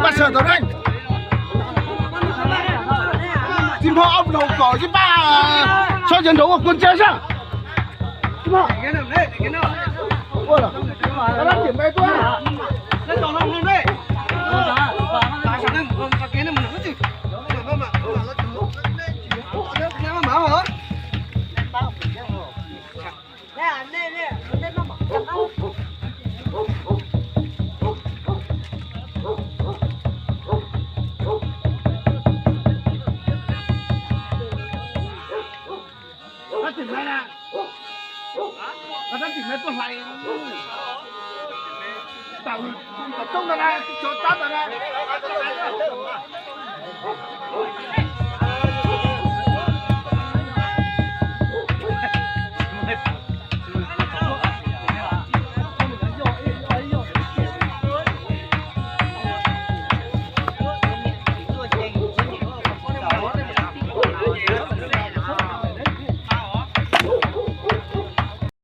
Paj Xawm tau dab. Txiv Hmoob ob nau kom ib pab txhob ncav nraud ua kua ntsia sab. Tab tim maiv na, tab tim maiv tuaj hlais. Tawm, tawm toob ntag na, tib tsov tab ntag na.